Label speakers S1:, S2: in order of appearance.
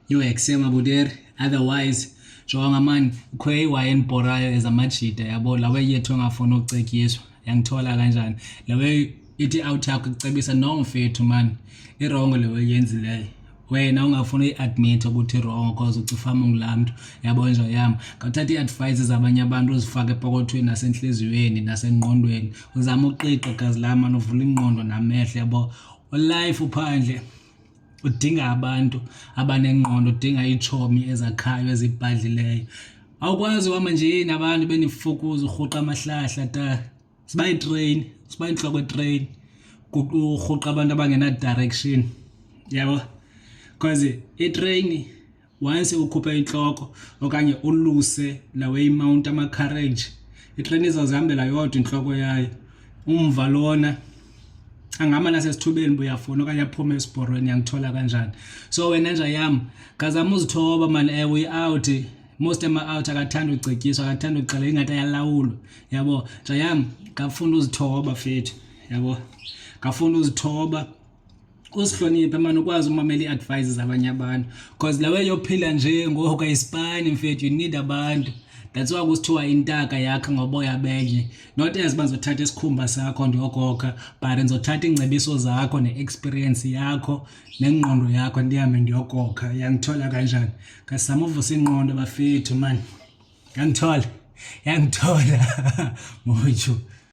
S1: Yo, mabudere. Otherwise, jonga man, kukho iwaye enibhorayo ezamajita, yabo, lawe yethu engafuni ukucetyiswa. Yangithola kanjani? Lawe ithi out yakho ikucebisa, no mfethu man, irongo le oyenzileyo. Wena ungafuni uyi-admit ukuthi irongo cause ucifama ungulaa mntu, yabo nje yam. Ngawuthatha ii-advice zabanye abantu uzifake epokothweni nasentliziyweni nasengqondweni. Uzame uqiqa gazi lam man, uvule ingqondo namehlo, yabo. Ulife uphandle udinga abantu abanengqondo, udinga iitshomi ezakhayo ezibhadlileyo. Awukwazi uhamba nje nabantu benifukuza urhuqa amahlahla ta. Siba yitrain, siba intloko etrain. Urhuqa abantu abangena direction. Yabo? Because itrain once ukhuphe intloko okanye uluse lawe imount ama-carriage, itrain izawuzihambela yodwa intloko yayo. Umva lona angama nasesithubeni buyafuna okanye aphume esiporweni, yangithola kanjani? So wena nja yam, ngazama uzithoba man. Ewe, uyi-out, most ama-out akathanda ucetyiswa, akathanda uxela ingathi ayalawulwa, yabo. Nja yam, ngafunda uzithoba fethu, yabo, ngafunda uzithoba, usihloniphe mani, ukwazi umamela ii-advice zabanye abantu, because la way yophila nje ngoku ayispani mfethu. You need abantu. That's why kusithiwa intaka yakha ngoboya benye, not as uba ndizothatha isikhumba sakho ndiyokokha, but ndizothatha iingcebiso zakho ne-experience yakho nengqondo yakho ndihambe ndiyokokha. Yangithola kanjani? Ngasizama uvusa ingqondo bafethu mani. Yangithola, yangithola mojo.